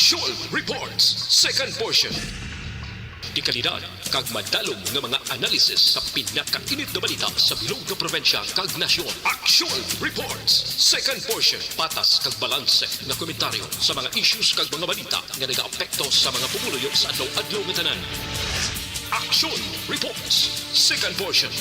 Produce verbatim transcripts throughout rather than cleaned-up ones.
Action Reports, second portion. Dekalidad kag madalom nga mga analisis sa pinakainit nga balita sa bilog nga probinsya kag nasyon. Action Reports, second portion. Patas kag balanse nga komentaryo sa mga issues kag mga balita nga nagaapekto sa mga pumuluyo sa adlaw-adlaw nga tanan. Action Reports, second portion.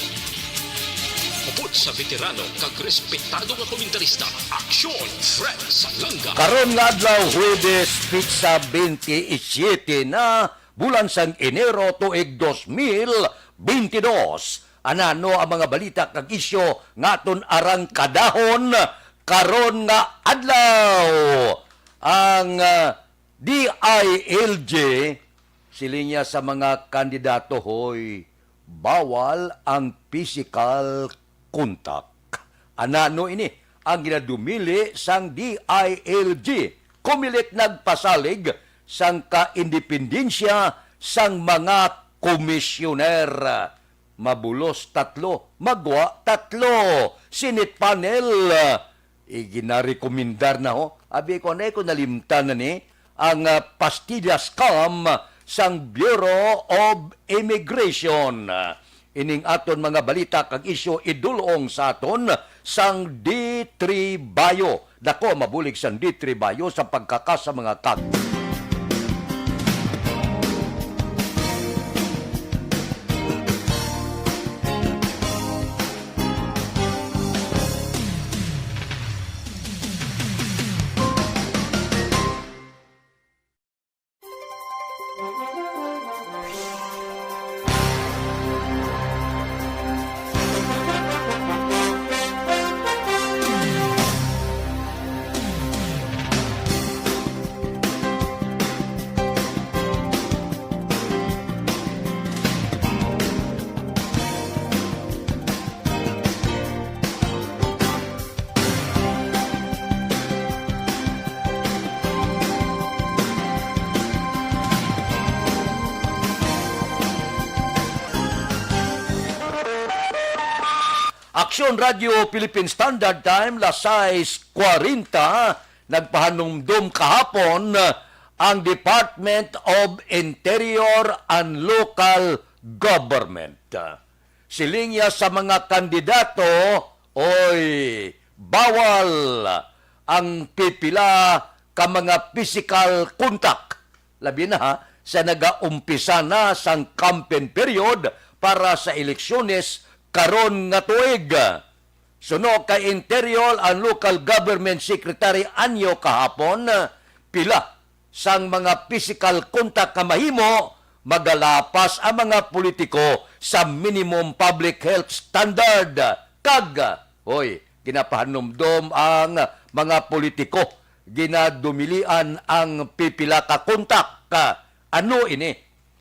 Upod sa veterano kag respetado nga komentarista, Action Fred Salanga. Karon nga adlaw, Huwebes, petsa twenty-seven na, bulan sang Enero, tuig dos mil bentidós. Anano ang mga balita kag isyu nga aton arangkadahon karon nga adlaw? Ang, ah, D I L G, siling niya sa mga kandidato, hoy, bawal ang physical contact. Anano ini ang ginadumili sang D I L G? Comelec nagpasalig sang kaindependensya sang mga komisyoner. Mabulos tatlo, magwa tatlo. Senate panel, ah, iginarekomendar na, ho. Abi ko, anay ko nalimtan na ni ang, ah, pastillas scam sang Bureau of Immigration. Ining aton mga balita kag isyu idulong sa aton sang D three Bio. Dako mabulig sang D three Bio sa pagkakas sa mga kag. Aksyon Radyo Philippine Standard Time, las sais kwarenta, nagpahanumdom kahapon ang Department of Interior and Local Government. Siling niya sa mga kandidato, oy, bawal ang pipila ka mga physical contact, labi na, ha, sa nagaumpisa na sang campaign period para sa eleksyones karon nga tuig. Suno kay Interior and Local Government Secretary Anyo kahapon, pila sang mga physical contact nga mahimo, magalapas ang mga politiko sa minimum public health standard. Kag, hoy, ginapahanumdom ang mga politiko, ginadumilian ang pipila ka contact. Ano ini?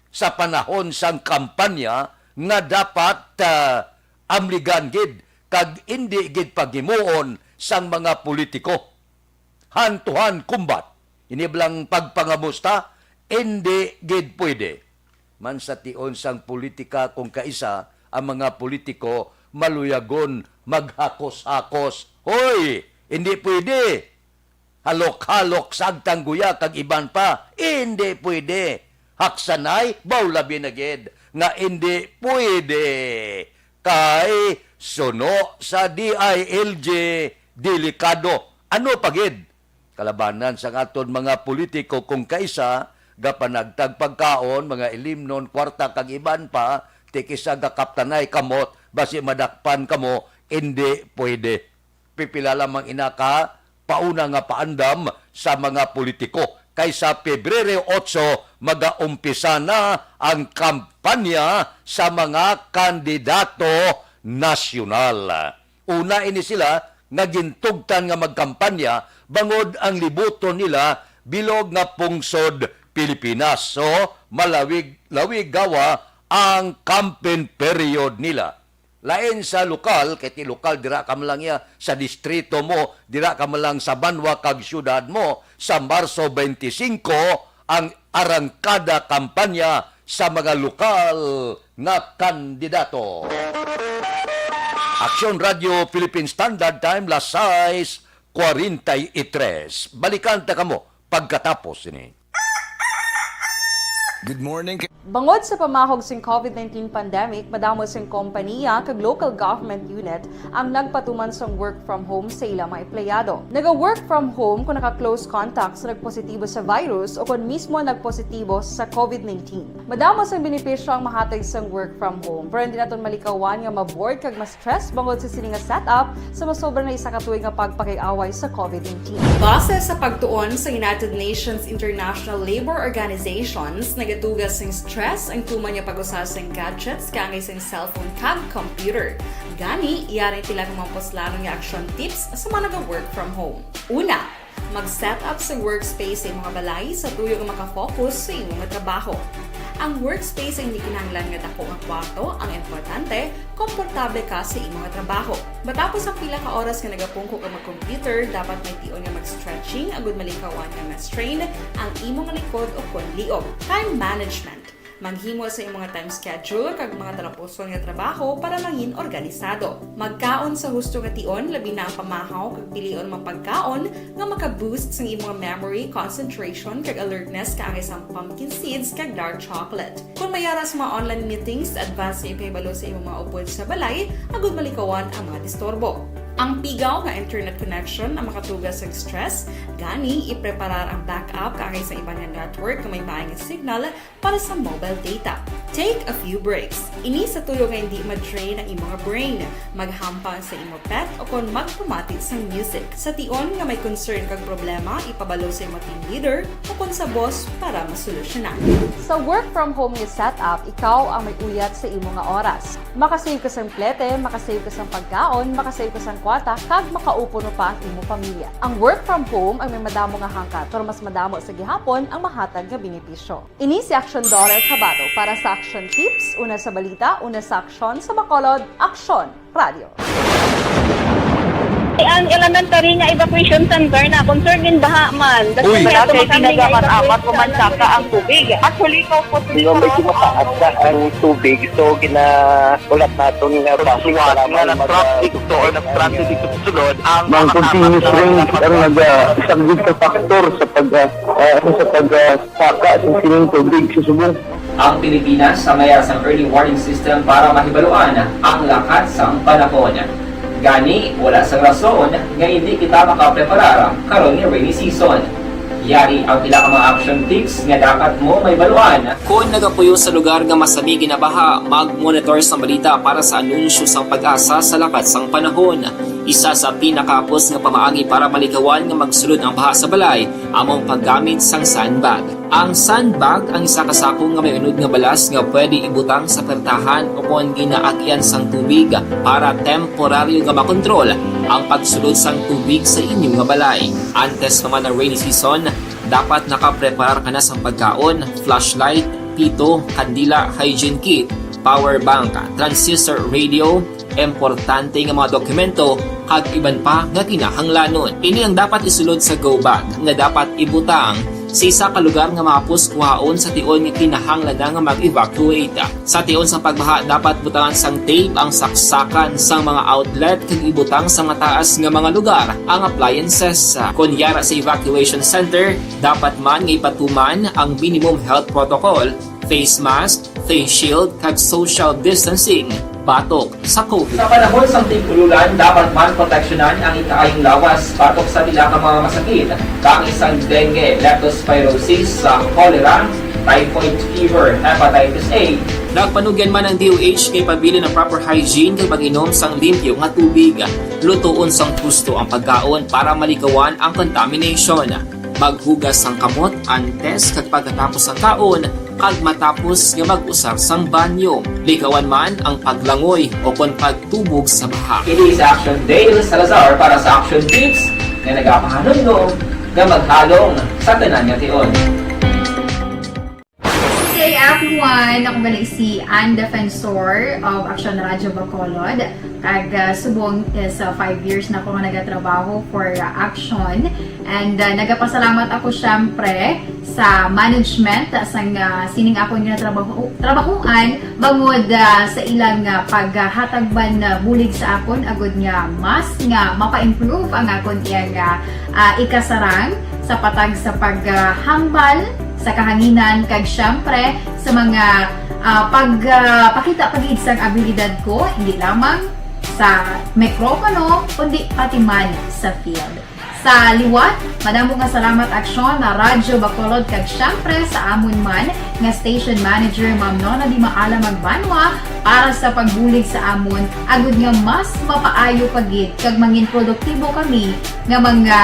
Sa panahon sang kampanya nga dapat, ah, amligan gid kag indi gid paghimuon sang mga politiko. Hand-to-hand combat, ini bala nga pagpangamusta, indi gid pwede. Man sa tion sang politika, kung kaisa ang mga politiko maluyagon maghakos-hakos. Hoy, indi pwede. Halok-halok, sagtang guya, kag iban pa. Indi pwede. Haksanay, baw labi na gid nga indi pwede. Kay suno sa D I L G, delikado. Ano pa gid? Kalabanan sang aton mga politiko, kung kaisa gapanagtag pagkaon, mga ilimnon, kwarta, kag iban pa, ti kisa gakaptanay kamot, basi madakpan kamo, indi pwede. Pipila lamang ina ka pauna nga paandam sa mga politiko, kay sa Pebrero otso magaumpisa na ang kampanya sa mga kandidato nasyonal. Una ini sila nga gintugtan nga magkampanya bangod ang libuton nila bilog nga pungsod Pilipinas. So, malawig-lawig gawa ang campaign period nila. Lain sa lokal, kay ti lokal, dira ka man lang iya sa distrito mo, dira ka man lang sa banwa kag syudad mo, sa Marso twenty-five ang arangkada kampanya sa mga lokal nga kandidato. Aksyon Radyo Philippine Standard Time, las sais kwarenta y tres. Balikan ta kamo pagkatapos ini. Good morning. Bangod sa pamahog sing COVID nineteen pandemic, madamo sing kompaniya kag local government unit ang nagpatuman sang work from home sa ila mga empleyado. Naga-work from home kung naka-close contact sa nagpositibo sa virus o kung mismo nagpositibo sa COVID nineteen. Madamo sang benepisyo ang mahatag sang work from home, pero hindi naton malikawan nga ma-bored kag ma-stress bangod sa sini nga setup sa masobra na isa ka tuig nga pagpakig-away sa COVID nineteen. Base sa pagtuon sa United Nations International Labour Organizations, nagatuga sing stress ang tuman nga pag-usa sing gadgets kaangay sing cellphone kag computer. Gani, yari pila ka mga puslanon nga action tips sa mga naga-work from home. Una, mag-set up sa workspace sa imong balay sa tuyo nga makafocus sa imong trabaho. Ang workspace ay hindi kinahanglan nga dako nga kwarto, ang importante, komportable ka sa imong trabaho. Matapos ang pila ka oras nga nagapungko ka mag-computer, dapat may tion nga mag-stretching agud malikawan nga ma-strain ang imong likod o kon liog. Time management. Maghimo sa imong time schedule kag mga talapuson nga trabaho para mangin organisado. Magkaon sa husto nga tion, labi na ang pamahaw kag pilion mga pagkaon nga maka-boost sang imong memory, concentration kag alertness kaangay sang pumpkin seeds kag dark chocolate. Kung may ara sa mga online meetings, advance nga ipahibalo sa imong mga upod sa balay agud malikawan ang mga disturbo. Ang pigaw nga internet connection ang makatuga sa stress, gani ipreparar ang backup kaangay sa iban nga network nga may maayong signal para sa mobile data. Take a few breaks. Ini sa tuyo nga hindi ma-drain ang imong brain. Maghampang sa imo pet o kon magpamati sang music. Sa tion nga may concern kag problema, ipabalo sa imo team leader o kon sa boss para masolusyonan. Sa work from home nga setup, ikaw ang may uyat sa imo nga oras. Makasave ka sang plete, makasave ka sang pagkaon, makasave ka sang kwarta, kag makaupod pa ang imo pamilya. Ang work from home ang may madamo nga hangkat, pero mas madamo sa gihapon ang mahatag nga benepisyo. Ini si Action Daughter Kabato para sa Action Tips, una sa balita, una sa aksyon, sa Bacolod, Aksyon Radio. Ang elementary nga evacuation center na concern gin baha man. Uy! Wala kay ginagamat-amat ko man saka ang tubig. Actually, ko po medyo mataas na ang tubig, so ginahulat naton nga basic nga na-traffic to or na-stranded dito sa sulod ang mga continuous rain ang nagasaglit sa factor sa pag ah, sa pag ah, saka sa sining tubig sa subong. Ang Pilipinas ang may sang early warning system para mahibaluan ang lakat sang panahon. Gani, wala sang rason nga hindi kita makapreparar karon nga rainy season. Yari ang pila ka mga action tips nga dapat mo mahibaluan. Kon nagapuyo sa lugar nga masami ginabaha, mag-monitor sang balita para sa anunsyo sang PAGASA sa lakat sang panahon. Isa sa pinakahapos nga pamaagi para malikawan nga magsulod ang baha sa balay amo ang paggamit sang sandbag. Ang sandbag ang isa ka sako nga may unod nga balas nga pwede ibutang sa pertahan o kon ginaagyan sang tubig para temporaryo nga makontrol ang pagsulod sang tubig sa inyo nga balay. Antes pa man ang rainy season, dapat nakapreparar ka na sang pagkaon, flashlight, pito, kandila, hygiene kit, power bank, transistor radio, importante nga mga dokumento, kag iban pa nga kinahanglanon. Ini ang dapat isulod sa go bag nga dapat ibutang sa isa ka lugar nga mahapos kuhaon sa tion nga kinahanglan na nga mag-evacuate. Sa tion sa pagbaha, dapat butangan sang tape ang saksakan sang mga outlet kag ibutang sa mataas nga mga lugar ang appliances. Kon yara sa evacuation center, dapat man nga ipatuman ang minimum health protocol, face mask, face shield, kag social distancing batok sa COVID. Sa panahon sang tig-ululan, dapat man proteksyonan ang ikaayong lawas batok sa pila ka mga masakit, kaangay sang dengue, leptospirosis, sa cholera, typhoid fever, hepatitis A. Nagpanugyan man ang D O H nga ipabilin ang proper hygiene kag pag-inom sang limpyo nga tubig. Lutoon sang husto ang pagkaon para malikawan ang contamination. Maghugas sang kamot antes kag pagkatapos sang kaon kag matapos nga mag-usar sang banyo. Likawan man ang paglangoy o kon pagtubog sa baha. Ini si Action Dale Salazar para sa Action Tips nga nagapahanumdom nga maghalong sa tanan nga tion. Good day, everyone! Ako gali si Ann Defensor of Action Radio Bacolod. Kag, ah, subong is, ah, five years na ako nga nagatrabaho for, ah, Action. And, ah, nagapasalamat ako, syempre, sa management, ah, sang, ah, sining akon nga trabaho, trabahoan, bangod, ah, sa ilang, ah, paghatag man, ah, bulig sa akon, agud nga mas nga mapa-improve ang akon iyang, ah, ah, ikasarang sa patag sa paghambal sa kahanginan, kag siyempre sa mga, ah, pag, ah, pakita pa gid sang abilidad ko, hindi lamang sa mikropono, kundi pati man sa field. Sa liwat, madamo nga salamat, Aksyon, na Radyo Bacolod, kag siyempre sa amon man nga station manager, Ma'am Nona Di Maala Magbanwa, para sa pagbulig sa amon, agud nga mas mapaayo pa gid kag mangin produktibo kami nga mga,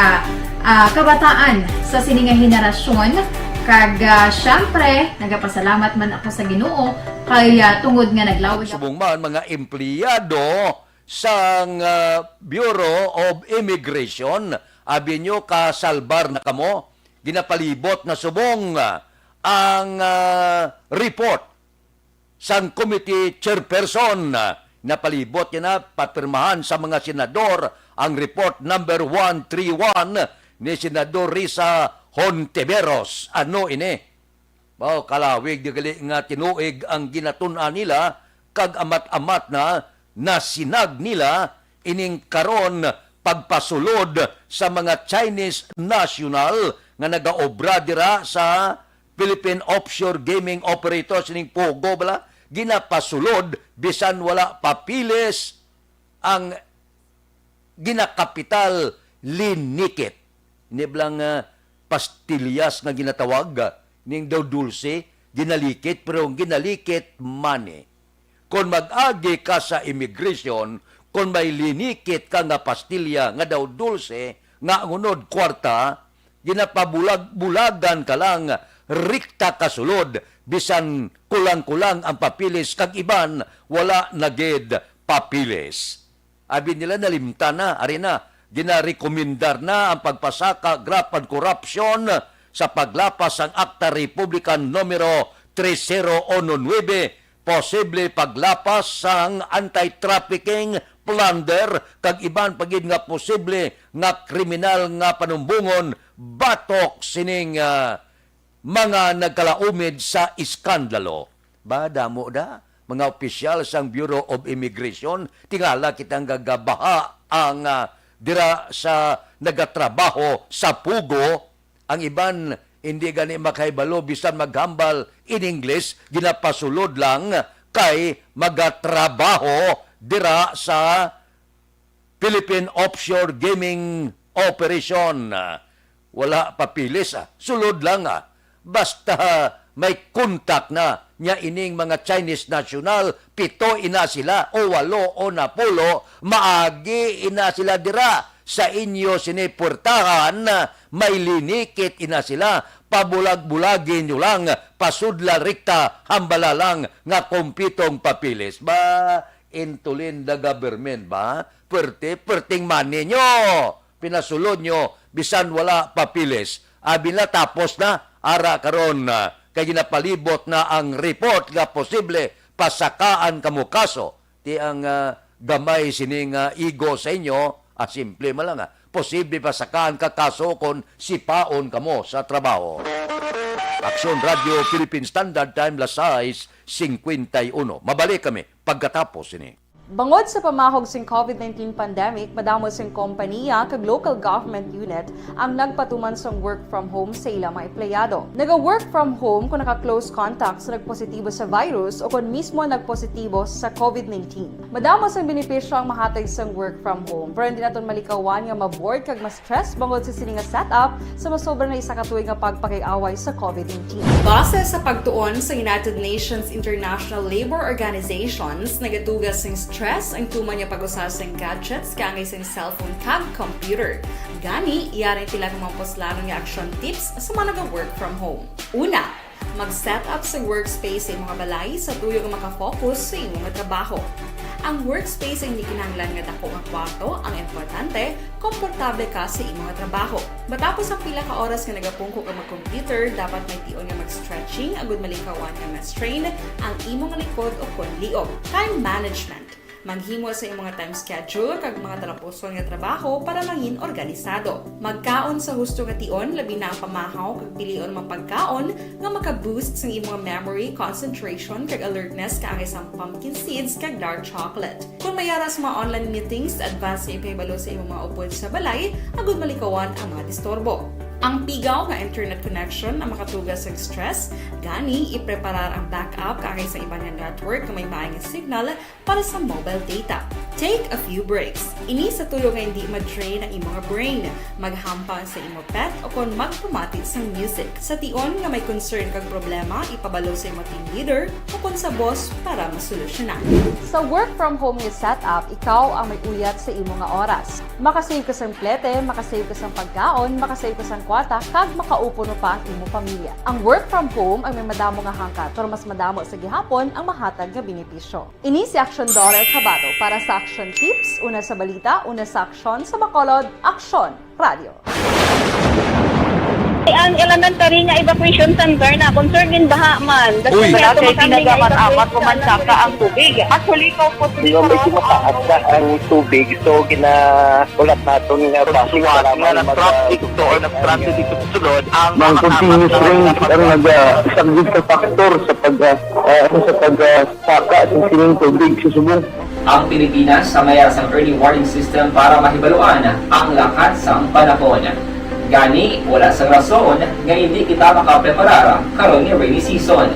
ah, kabataan sa sini nga henerasyon. Kag, ah, siyempre, nagapasalamat man ako sa Ginoo kay, ah, tungod nga naglawig ako. Subong man mga empleyado sang, ah, Bureau of Immigration, abi nyo, kasalbar na kamo, ginapalibot na subong, ah, ang, ah, report sang committee chairperson. Napalibot niya na, papirmahan sa mga senador ang report number one three one ni Senador Risa Hontiveros. Ano ini? Mao, kalawig di gali nga tinuig ang ginatun-an nila, kag amat-amat na nasinag nila ining karon pagpasulod sa mga Chinese national nga nagaobra dira sa Philippine Offshore Gaming Operators, ining POGO bala, ginapasulod bisan wala papeles ang ginakapital, linikit. Ini bala nga pastillas nga ginatawag, ah, ning daw dulce, ginalikit, pero ang ginalikit, money. Kon mag-agi ka sa immigration, kon may linikit ka nga pastilya nga daw dulce, nga ang unod kwarta, ginapabulag-bulagan ka lang, rikta ka sulod, bisan kulang-kulang ang papeles, kag iban wala na gid papeles. Abi nila nalimtan na, ari na, ginarekomendar na ang pagpasaka, graft and corruption sa paglapas sang Akta Republican numero tres zero uno nuebe, posible paglapas sang anti-trafficking, plunder, kag iban pa gid nga posible nga kriminal nga panumbongon batok sining, ah, mga nagkalaumid sa iskandalo. Ba, damo da, mga opisyal sang Bureau of Immigration, tingala kita nga gabaha ang, ah, dira sa nagatrabaho sa POGO. Ang iban, hindi gani makahibalo bisan maghambal in English, ginapasulod lang kay magatrabaho dira sa Philippine Offshore Gaming Operation. Wala papeles, ah. Sulod lang, ah. Basta may kontak na niya ining mga Chinese national, pito ina sila, o walo, o napulo, maagi ina sila dira sa inyo sini puwertahan, may linikit ina sila, pabulag-bulagi nyo lang, pasudla rikta, hambala lang nga kumpitong papeles. Ba, intulin the government ba? Perte, perting money nyo. Pinasulod nyo, bisan wala papeles. Abi na, tapos na, ara karon, ah, kay ginapalibot na ang report nga posible pasakaan kamo kaso. Ti ang, ah, gamay sini nga ego sa inyo, ah, simple man lang, ah. Posible pasakaan ka kaso kon sipaon kamo sa trabaho. Aksyon Radio Philippine Standard Time, las sais cincuenta y uno. Mabalik kami pagkatapos sini. Bangod sa pamahog sing COVID nineteen pandemic, madamo sing kompanya kag local government unit ang nagpatuman sang work from home sa ila mga empleyado. Naga-work from home kon naka-close contact sa nagpositibo sa virus o kon mismo nagpositibo sa COVID nineteen. Madamo sang benepisyo ang mahatag sang work from home, pero hindi naton malikawan nga ma-bored kag ma-stress bangod sa sini nga setup sa masobra na isa ka tuig nga pagpakig-away sa COVID nineteen. Base sa pagtuon sa United Nations International Labour Organizations, nagatuga sing stress ang tuman nga pag-usa sing gadgets kaangay sing cellphone kag computer. Gani, yari ang pila ka mga puslanon nga action tips sa mga naga-work from home. Una, mag-set up sa workspace sa imong balay sa tuyo nga makafocus sa imong nga trabaho. Ang workspace ang hindi kinahanglan nga dako nga kwarto, ang importante, komportable ka sa imong nga trabaho. Matapos ang pila ka oras nga nagapungko ka mag-computer, dapat may tion nga mag-stretching agud malikawan nga ma-strain ang imong likod o kon liog. Time management. Maghimo sa imong nga time schedule kag mga talapuson nga trabaho para mangin organisado. Magkaon sa husto nga tion, labi na ang pamahaw kag pilion man pagkaon nga maka-boost sang imong memory, concentration, kag alertness kaangay sang pumpkin seeds kag dark chocolate. Kon may ara sa mga online meetings, advance nga ipahibalo sa imong mga upod sa balay agud malikawan ang mga disturbo. Ang pigaw nga internet connection ang makatuga sa stress, gani ipreparar ang backup kaangay sa iban nga network nga may maayong signal para sa mobile data. Take a few breaks. Ini sa tulo nga hindi ma-drain ang imo nga brain. Maghampang sa imo pet o kon magpamati sang music. Sa tion nga may concern kag problema, ipabalo sa imo team leader o kon sa boss para masolusyonan. Sa work from home nga setup, ikaw ang may uyat sa imo nga oras. Makasave ka sang plete, makasave ka sang pagkaon, makasave ka sang kwarta, kag makaupo pa ang imo pamilya. Ang work from home ang may madamo nga hangkat, pero mas madamo sa gihapon ang mahatag nga benepisyo. Ini si Action Dollar Kabato para sa Action Tips, una sa balita, una sa aksyon, sa Bacolod, Aksyon Radio. Ang elementary nga evacuation center na concern gin baha man. Uy. Wala, sir, tinaga man amat ko man saka ang tubig. Actually, ko po. Medyo mataas na ang tubig, so gina-, ulat naton nga basi nga nag-traffic to or nag-transit dito sa sulod ang mga continuous rains ang nag-, ah, isang big factor sa pag, ah, ah, sa pag, ah, saka sa sining tubig sa subong. Ang Pilipinas, sa mayara sang early warning system para mahibaluan ang lakat sang panahon. Gani, wala sang rason nga hindi kita makapreparar karon nga rainy season.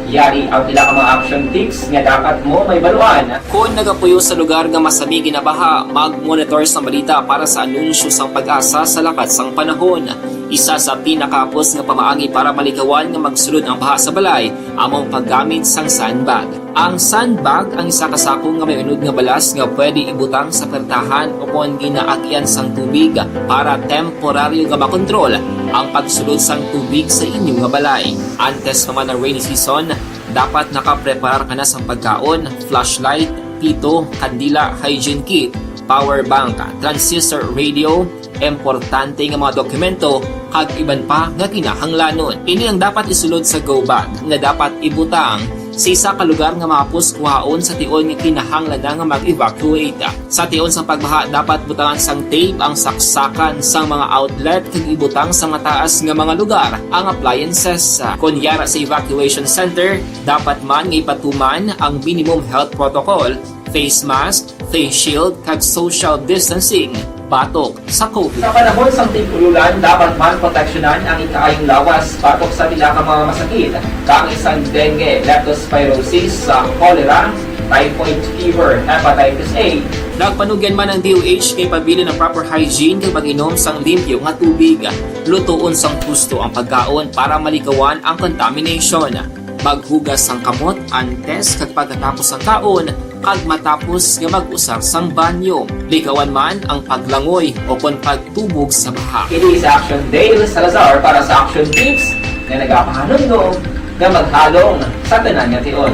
Yari ang pila ka mga action tips nga dapat mo mahibaluan. Kon nagapuyo sa lugar nga masami ginabaha, mag-monitor sang balita para sa anunsyo sang PAGASA sa lakat sang panahon. Isa sa pinakahapos nga pamaagi para malikawan nga magsulod ang baha sa balay amo ang paggamit sang sandbag. Ang sandbag ang isa ka sako nga may unod nga balas nga pwede ibutang sa pertahan o kon ginaagian sang tubig para temporaryo nga makontrol ang pagsulod sang tubig sa inyo nga balay. Antes pa man ang rainy season, dapat nakapreparar ka na sang pagkaon, flashlight, pito, kandila, hygiene kit, power bank, transistor radio, importante nga mga dokumento, kag iban pa nga kinahanglanon. Ini ang dapat isulod sa go bag nga dapat ibutang sa isa ka lugar nga mahapos kuhaon sa tion nga kinahanglan na nga mag-evacuate. Sa tion sang pagbaha, dapat butangan sang tape ang saksakan sang mga outlet kag ibutang sa mataas nga mga lugar ang appliances. Kon yara sa evacuation center, dapat man nga ipatuman ang minimum health protocol, face mask, face shield, kag social distancing batok sa COVID. Sa panahon sang tig-ululan, dapat man proteksyonan ang ikaayong lawas batok sa pila ka mga masakit, kaangay sang dengue, leptospirosis, sa cholera, typhoid fever, hepatitis A. Nagpanugyan man ang D O H kay pabilin ang proper hygiene kag mag-inom sang limpyo nga tubig. Lutoon sang husto ang pagkaon para malikawan ang contamination. Maghugas sang kamot antes kag pagkatapos sang kaon, kag matapos nga mag-usar sang banyo. Likawan man ang paglangoy o kon pagtubog sa baha. Kini sa Action Dale Salazar para sa Action Tips nga nagapahanumdom nga maghalong sa tanan nga tion.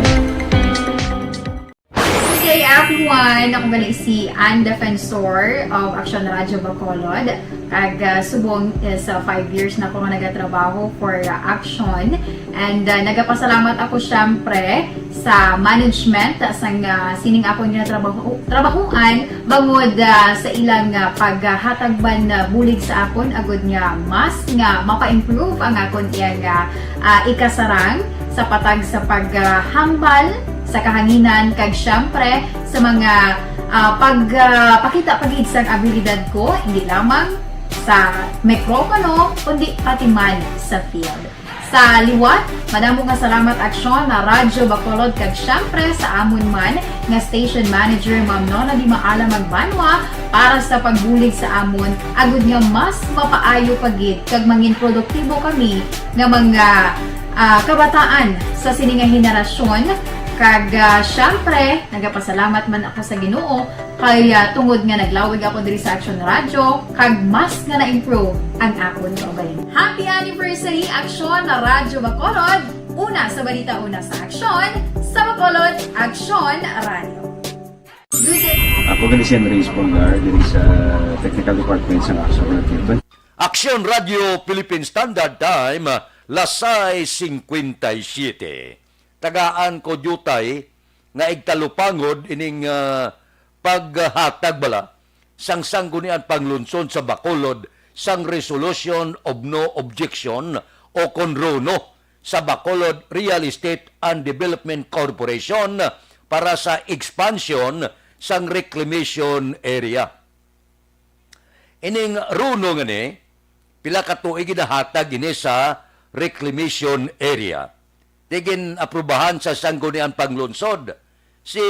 Good day, everyone! Ako gali si Ann Defensor of Action Radio Bacolod. Kag, ah, subong is, ah, five years na ko nga nagatrabaho for, ah, Action. And, ah, nagapasalamat ako, syempre, sa management, ah, sang, ah, sining akon nga trabaho, trabahuan, bangod, ah, sa ilang, ah, paghatag man, ah, bulig sa akon, agud nga mas nga mapa-improve ang akon iyang, ah, ah, ikasarang sa patag sa paghambal sa kahanginan, kag, syempre, sa mga, ah, pag, ah, pakita pa gid sang abilidad ko, hindi lamang sa mikropono, kundi pati man sa field. Sa liwat, madamo nga salamat, Aksyon na Radyo Bacolod, kag syempre sa amon man nga station manager, Ma'am Nona Di Maala Magbanwa, para sa pagbulig sa amon, agud nga mas mapaayo pa gid kag mangin produktibo kami nga mga, ah, kabataan sa sini nga henerasyon. Kag, ah, syempre, nagapasalamat man ako sa Ginoo kay, ah, tungod nga naglawig ako diri sa Action Radio, kag mas nga na-improve ang akon kaugalingon. Happy anniversary, Aksyon na Radyo Bacolod! Una sa balita, una sa aksyon, sa Bacolod, Aksyon Radio. Ako gali si Andres Polgar, diri sa Technical Department sa Action Radio. Aksyon Radio Philippine Standard Time, las sais cincuenta y siete. Tagaan ko diutay nga igtalupangod ining, ah, paghatag bala sang Sangguniang Panglungsod sa Bacolod sang Resolution of No Objection o kon RONO sa Bacolod Real Estate and Development Corporation para sa expansion sang reclamation area. Ining RONO nga ni, pila ka tuig ginahatag ini sa reclamation area. Ti gin-aprubahan sa Sangguniang Panglungsod si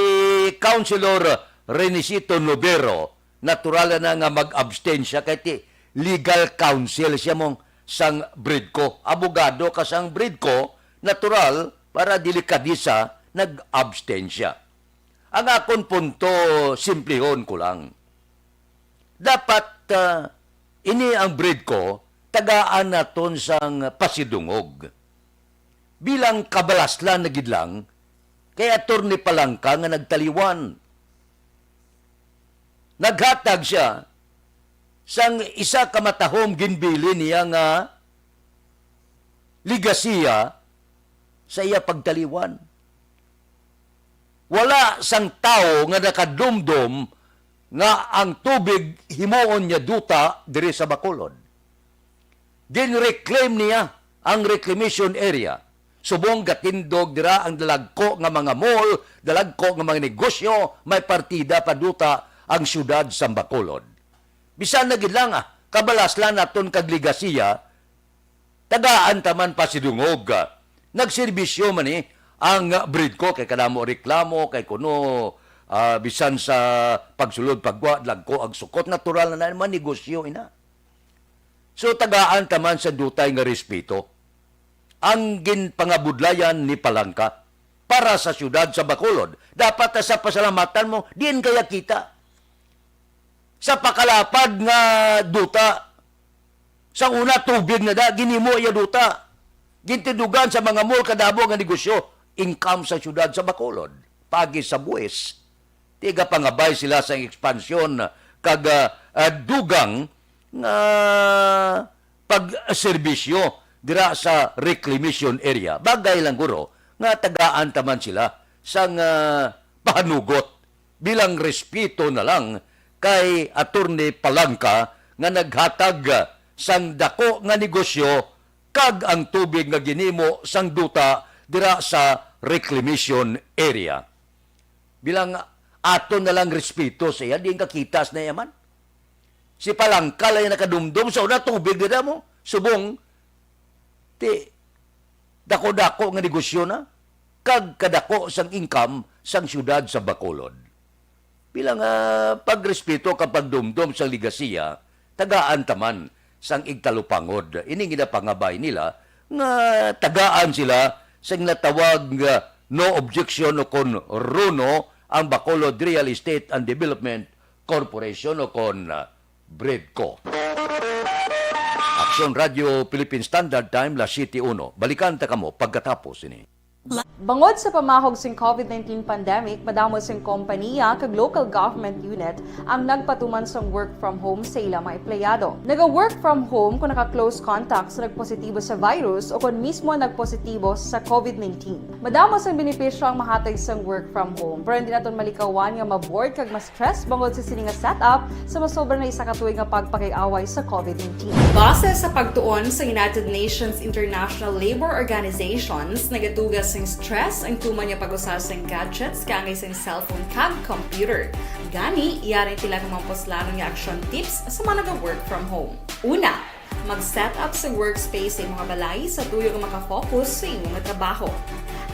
Councilor Renisito Novero, natural na nga mag-abstain siya kay ti legal counsel siya mong sang BRIDCO. Abogado ka sang BRIDCO, natural, para delikadisa, nag-abstain siya. Ang akon punto, simplihon ko lang. Dapat, ah, ini ang BRIDCO, tagaan naton sang pasidungog. Bilang kabalaslan na gid lang, kay Attorney Palangka nga nagtaliwan. Naghatag siya sang isa ka matahom ginbilin niya nga legasiya sa iya pagtaliwan. Wala sang tawo nga nakadumdom nga ang tubig himuon niya duta diri sa Bacolod. Gin-reclaim niya ang reclamation area. Subong gatindog dira ang dalagko nga mga mall, dalagko nga mga negosyo, may partida pa duta ang siyudad sa Bacolod. Bisan na gid lang, ah, kabalaslan naton kag legasiya, tagaan ta man pasidungog. Nagserbisyo man ni ang BRIDCO kay kadamo reklamo kay kuno, ah, bisan sa pagsulod pagwa, dagko ang sukot, natural na naman negosyo ina. So tagaan ta man sa dutay nga respeto ang ginpangabudlayan ni Palangka para sa siyudad sa Bacolod. Dapat sa pasalamatan mo, diin kaya kita sa pakalapad nga duta. Sa una, tubig na da, ginimo iya duta. Gintindugan sa mga mall, kadamo nga negosyo, income sa siyudad sa Bacolod. Pagi sa buwis, tigapangabay sila sa ekspansyon kag, ah, ah, dugang nga pagserbisyo dira sa reclamation area. Bagay lang guro nga tagaan ta man sila sang, ah, pahanugot bilang respeto na lang kay Attorney Palangka nga naghatag sang dako nga negosyo kag ang tubig nga ginimo sang duta dira sa reclamation area. Bilang aton na lang respeto sa iya, di ang kakitas na iya man. Si Palangka lang yung nakadumdom sa una, tubig na mo. Subong, ti, dako-dako nga negosyo na, kag kadako sang income sang siyudad sa Bacolod. Bilang, ah, pagrespeto kag pagdumdom sang legasiya, tagaan ta man sang igtalupangod. Ini ginapangabay nila nga tagaan sila sang natawag nga no objection o kon RONO ang Bacolod Real Estate and Development Corporation o kon, ah, BREDCO. Aksyon Radio Philippine Standard Time, las siete uno. Balikan ta kamo pagkatapos ini. Bangod sa pamahog sing COVID nineteen pandemic, madamo sing kompaniya kag local government unit ang nagpatuman sang work from home sa ila mga empleyado. Naga-work from home kung naka-close contact sa nagpositibo sa virus o kon mismo nagpositibo sa COVID nineteen. Madamo sang benepisyo ang mahatag sang work from home, pero hindi naton malikawan nga ma-bored kag ma-stress bangod sa sini nga setup sa masobra na isa ka tuig nga pagpakig-away sa COVID nineteen. Base sa pagtuon sa United Nations International Labor Organizations, nagatuga sing stress ang tuman nga pag-usa sing gadgets kaangay sing cellphone kag computer. Gani, yari tila nga mga puslanon nga action tips sa mga naga-work from home. Una, mag-set up sa workspace sa imong balay sa tuyo nga makafocus sa imong trabaho.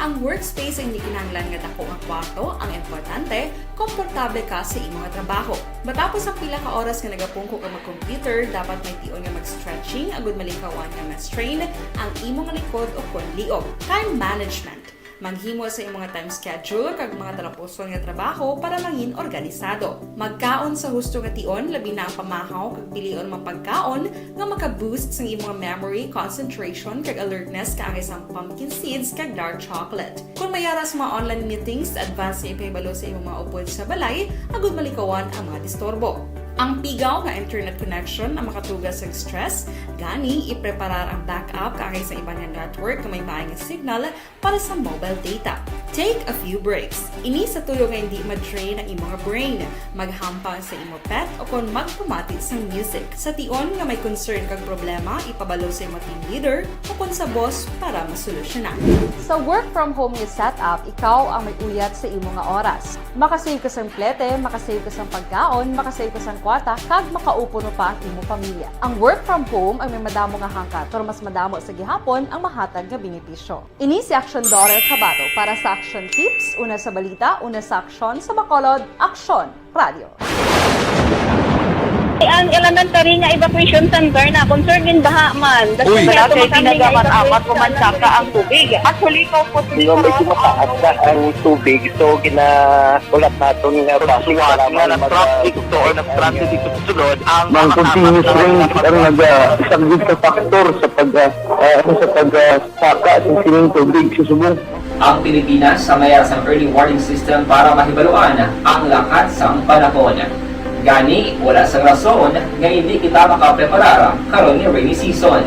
Ang workspace ay hindi kinahanglan nga dako nga kwarto ang importante, komportable ka sa imong trabaho. Matapos ang pila ka oras nga nagapungko ka mag-computer, dapat may tion nga mag-stretching agud malikawan nga ma-strain ang imong likod o kon liog. Time management. Maghimo sa imong time schedule kag mga talapuson nga trabaho para mangin organisado. Magkaon sa husto nga tion, labi na ang pamahaw kag pilion mga pagkaon nga maka-boost sang imong memory, concentration, kag alertness kaangay sang pumpkin seeds kag dark chocolate. Kung may ara sa mga online meetings, advance nga ipahibalo sa imong mga upod sa balay agud malikawan ang mga disturbo. Ang pigaw nga internet connection ang makatuga sang stress, gani ipreparar ang backup kaangay sa iban nga network nga may maay nga signal para sa mobile data. Take a few breaks. Ini sa tuyo nga hindi ma-drain ang imo nga brain. Maghampang sa imo pet o kon magpamati sang music. Sa tion nga may concern kag problema, ipabalo sa imo team leader o kon sa boss para masolusyonan. Sa work from home nga setup, ikaw ang may uyat sa imo nga oras. Makasave ka sang plete, makasave ka sang pagkaon, makasave ka sang kwarta, kag makaupo pa ang imo pamilya. Ang work from home ang may madamo nga hangkat, pero mas madamo sa gihapon ang mahatag nga benepisyo. Ini si Action Daughter Kabato para sa Action Tips, una sa balita, una sa aksyon, sa Bacolod, Aksyon Radio. Ang elementary nga evacuation center na concerned in baha man. Uy. Wala kay pinagamat-amat, pumansaka ang tubig. Actually, ikaw po, Hindi, medyo mataas na ang tubig. So, ginahulat naton nga base nga lamang na mag- traffic to or nag-traffic dito sa sulod ang Ang mga continuous rain ang nag-, ah, isang sa factor sa pag, ah, ah, ano, sa pag, ah, saka sa sining tubig sa subong. Ang Pilipinas sa mayara sang early warning system para mahibaluan ang lakat sang panahon. Gani, wala sang rason nga hindi kita makapreparar karon nga rainy season.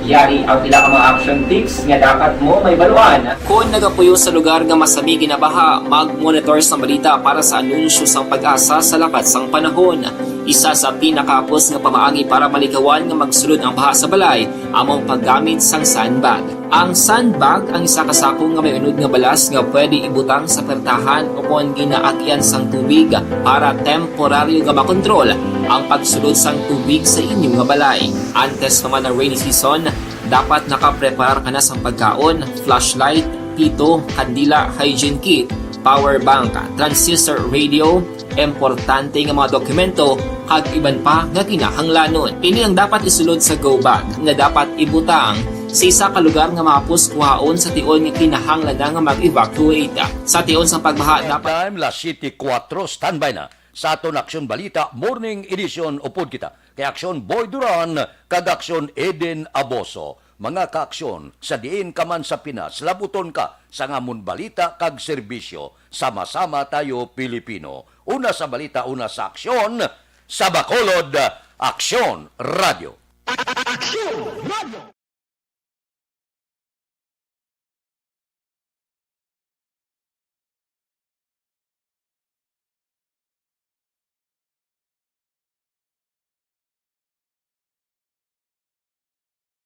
Yari ang pila ka mga action tips nga dapat mo mahibaluan. Kon nagapuyo sa lugar nga masami ginabaha, mag-monitor sang balita para sa anunsyo sang PAGASA sa lakat sang panahon. Isa sa pinakahapos nga pamaagi para malikawan nga magsulod ang baha sa balay amo ang paggamit sang sandbag. Ang sandbag ang isa ka sako nga may unod nga balas nga pwede ibutang sa pertahan o kon ginaagyan sang tubig para temporaryo nga makontrol ang pagsulod sang tubig sa inyo nga balay. Antes pa man ang rainy season, dapat nakapreparar ka na sang pagkaon, flashlight, pito, kandila, hygiene kit, power bank, transistor radio, importante nga mga dokumento, kag iban pa nga kinahanglanon. Ini ang dapat isulod sa go bag nga dapat ibutang sa isa ka lugar nga mahapos kuhaon sa tion nga kinahanglan na nga mag-evacuate. Sa tion sang pagbaha, dapat Time, las siyete kuwatro, standby na. Sa aton Aksyon Balita Morning Edition, upod kita kay Aksyon Boy Duran kag Aksyon Eden Aboso. Mga kaaksyon, sa diin ka man sa Pinas, labuton ka sang amon balita kag serbisyo. Sama-sama tayo, Pilipino. Una sa balita, una sa aksyon, sa Bacolod, Aksyon Radio. Aksyon Radio.